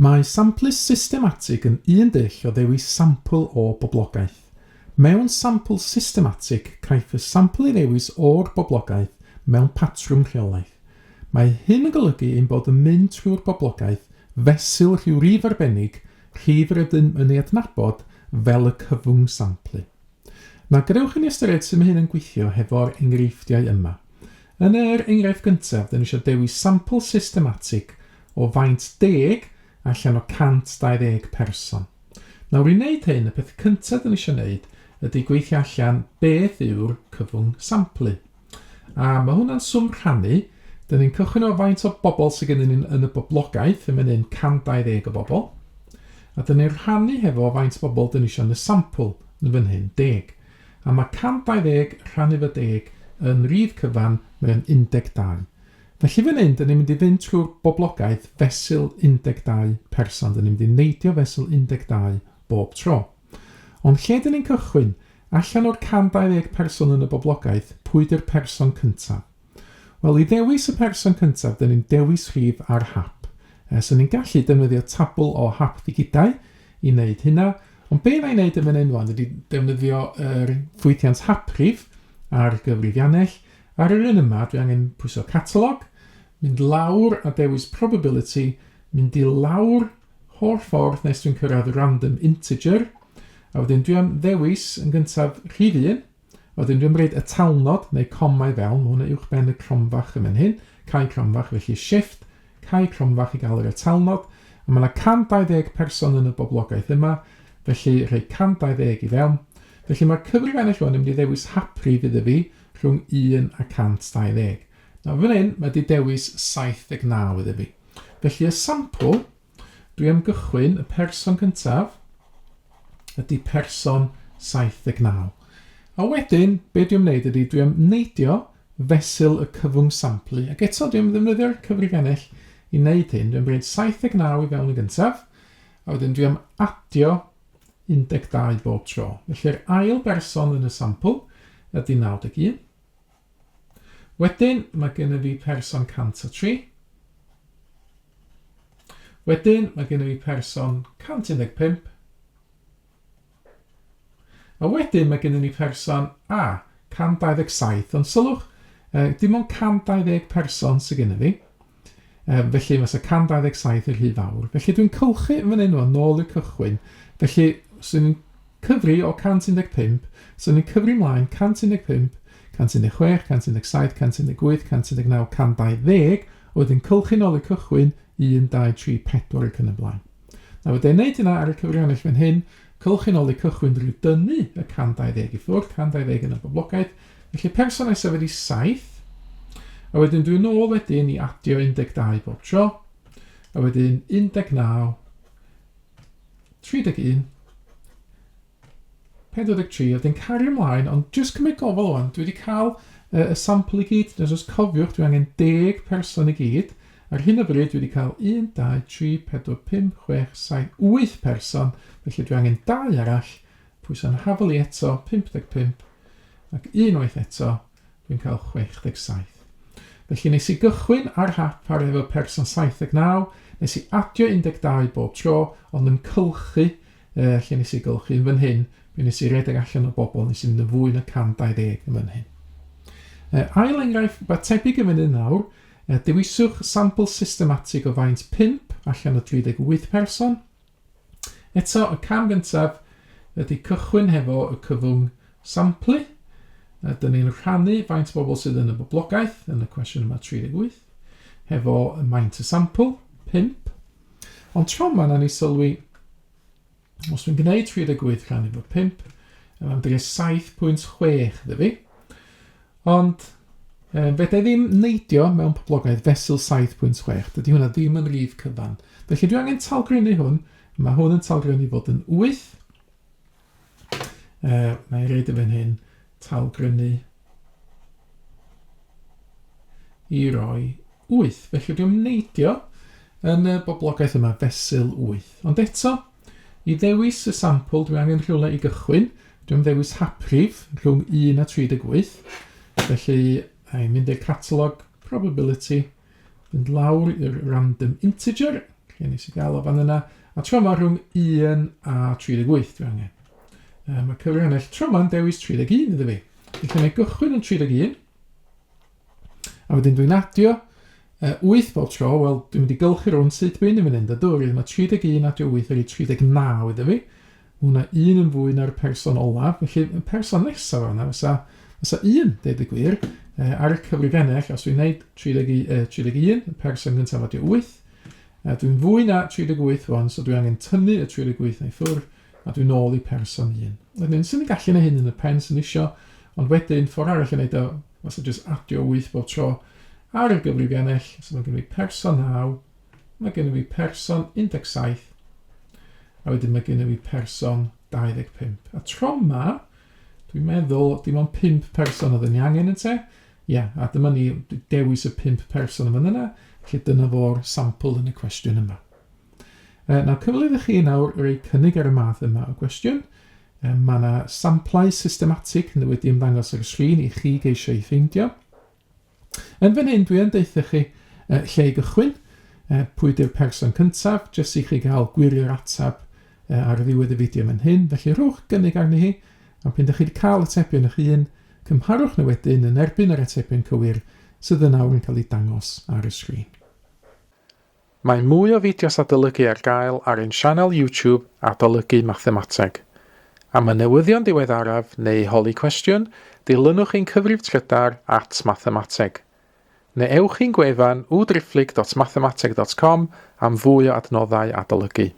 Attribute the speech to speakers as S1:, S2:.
S1: Mae samplu systematig yn un dull o ddewis sampl o boblogaeth. Mewn sampl systematig, caiff y sampl ei ddewis o'r boblogaeth mewn patrwm rheolaidd. Mae hyn yn golygu ein bod yn mynd trwy'r boblogaeth fesul rhyw rif arbennig, rhif yr ydym yn ei adnabod fel y cyfwng samplu. Nawr, gadewch i ni ystyried sut mae hyn yn gweithio hefo'r enghreifftiau yma. Yn yr enghraifft gyntaf, dyn ni eisiau dewis sampl systematig o faint deg allan o 120 person. Nawr, i wneud hyn, y peth cyntaf dyn ni eisiau wneud ydy gweithio allan beth yw'r cyfwng samplu. A mae hwnna'n swm rhannu. Dyn ni'n cychwyn o faint o bobl sydd gennym ni yn y boblogaeth, yn fan hyn 120 o bobl. A dyn ni'n rhannu hefo faint o bobl dyn ni eisiau yn y sampl, yn fan hyn deg. A mae 120 rhannu fo deg yn rif cyfan, mae o'n 12. Felly fan hyn, dyn ni'n mynd i fynd trwy'r boblogaeth fesul 12 person. Dyn ni'n mynd i neidio fesul 12 bob tro. Ond lle dyn ni'n cychwyn? Allan o'r 120 person yn y boblogaeth, pwy 'di'r person cyntaf? Wel, i ddewis y person cyntaf, dyn ni'n dewis rhif ar hap. E, so ni'n gallu defnyddio tabl o hap ddigidau i wneud hynna, ond be na i wneud yn fan hyn wan ydy defnyddio yr ffwythiant haprif ar gyfrifiannell. Ar yr un yma, dwi angen pwyso catalog, mynd lawr a dewis probability, mynd i lawr holl ffordd nes dwi'n cyrraedd random integer, a wedyn dwi am ddewis yn gyntaf rhif 1, a wedyn dwi'n rhaid y talnod neu coma i fewn, mae hwnna uwch ben y cromfach yn fan hyn, cau cromfach, felly shift, cau cromfach i gael yr atalnod, a mae yna 120 person yn y boblogaeth yma, felly rhoi 120 i fewn. Felly mae'r cyfrif ennill rwan yn mynd i ddewis haprif iddo fi rhwng 1 a 120. Nawr fan hyn, mae wedi dewis 79 iddo fi. Felly y sampl, dwi am gychwyn y person cyntaf ydy person 79. A wedyn, be dwi am wneud ydy dwi am neidio fesul y cyfwng samplu. Ac eto, dwi am ddefnyddio'r cyfrifenell i wneud hyn. Dwi am roed 79 i fewn yn gyntaf, a wedyn dwi am adio 12 bob tro. Felly'r ail berson yn y sampl ydy 91. Wedyn, mae gennym fi person 103. Wedyn, mae gennym fi person 115. A wedyn, mae gennym ni person A, 127. Ond sylwch, eh, dim ond 120 person sydd gennym fi. Eh, felly, mae 127 yn rhy fawr. Felly, dwi'n cylchu yn fan hyn o'n nôl i'r cychwyn. Felly, swn i'n cyfri o 115, swn i'n cyfri mlaen 115, 116, 117, 118, 119, 120, a wedyn cylchu nôl i'r cychwyn, 1, 2, 3, 4 ac yn y blaen. Nawr fydda i'n neud hynna ar y cyfrifiannell fan hyn, cylchu nôl i'r cychwyn drwy dynnu y 120 i ffwrdd, 120 yn y boblogaeth, felly person nesaf ydi 7, a wedyn dwi'n nôl wedyn i adio 12 bob tro, a wedyn 19, 31, 43, a wedyn cario ymlaen, ond jyst cymryd gofal o'n, dwi wedi cael y sampl i gyd, jyst cofiwch, dwi angen 10 person i gyd, ar hyn o bryd dwi wedi cael 1, 2, 3, 4, 5, 6, 7, 8 person, felly dwi angen 2 arall, pwyso'n hafal i eto, 55, ac unwaith eto, Dwi'n cael 67. Felly nes i gychwyn ar hap ar efo person 79, nes i adio 12 bob tro, ond yn cylchu, eh, lle nes i gylchu yn fan hyn, mi nes i redeg allan o bobl, nes i mynd yn fwy na 120 yn fan hyn. Eh, ail enghraifft, rhywbeth tebyg yn fan hyn nawr, eh, dewiswch sampl systematig o faint 5 allan o 38 person. Eto, y cam gyntaf ydy cychwyn hefo y cyfwng samplu. Dyn ni'n rhannu faint o bobl sydd yn y boblogaeth, yn y cwestiwn yma 38, hefo y maint y sampl, 5. Ond tro yma, na ni sylwi, os dwi'n gwneud 38 rhannu efo 5, mae'n dweud 7.6 iddo fi. Ond fedra i ddim neidio mewn poblogaeth fesul 7.6. Dydy hwnna ddim yn rif cyfan. Felly dwi angen talgrynnu hwn. Mae hwn yn talgrynnu fod yn 8. Na i reid y fan hyn talgrynnu i roi 8. Felly dwi'n neidio yn y boblogaeth yma fesul 8. Ond eto, I ddewis y sampl, dwi angen rhywle i gychwyn. Dwi am ddewis haprif rhwng 1 a 38. Felly, a i'n mynd i'r catalog probability, fynd lawr i'r random integer, Lle nes i gael o fan yna. A tro yma rhwng 1 a 38 dwi angen. Mae cyfrifenell tro yma'n dewis 31 iddo fi. Felly mae gychwyn yn 31. A wedyn dwi'n adio 8 bob tro. Wel, dwi'n mynd i gylchu rhwng sut byn yn fan hyn. Dydw, mae 31 adio 8 ydy 39 iddo fi. Mae hwnna un yn fwy na'r person olaf. Felly, y person nesaf fanna fysa, fysa un, deud y gwir. Ar y cyfrifenell, os dwi'n gwneud 30, 31, y person gyntaf adio 8, dwi'n fwy na 38 rwan, so dwi angen tynnu y 38 na i ffwrdd, a dwi'n nôl i person 1. Wedyn, sy'n ni'n gallu gwneud hyn yn y pen sy'n isio, ond wedyn, ffordd arall i wneud o, fysa jyst adio 8 bob tro ar y gyfrifiannell, so mae gen i person 9, mae gen i person 17, a wedyn mae gen i person 25. A tro yma, dwi'n meddwl dim ond 5 person oedd yn ei angen yn te. Ia, a dyma ni dewis y 5 person yn fan yna, felly dyna fo'r sampl yn y cwestiwn yma. E, nawr, cyfle iddo chi nawr roi cynnig ar y math yma o gwestiwn. E, mae yna samplau systematig yn wedi ymddangos ar y sgrin i chi geisio ei ffeindio. Yn fan hyn, dwi yn deutha chi e, lle i gychwyn, e, pwy di'r person cyntaf, jyst i chi gael gwirio'r ateb e, ar ddiwedd y fideo fan hyn. Felly rhowch gynnig arni hi, a pan ydych chi wedi cael atebion eich hun, cymharwch nhw wedyn yn erbyn yr atebion cywir sydd yn awr yn cael eu dangos ar y sgrin. Mae mwy o fideos adolygu ar gael ar ein sianel YouTube Adolygu Mathemateg. Am y newyddion diweddaraf neu holi cwestiwn, dilynwch ein cyfrif trydar at mathemateg. Neu ewch i'n gwefan www.mathemateg.com am fwy o adnoddau adolygu.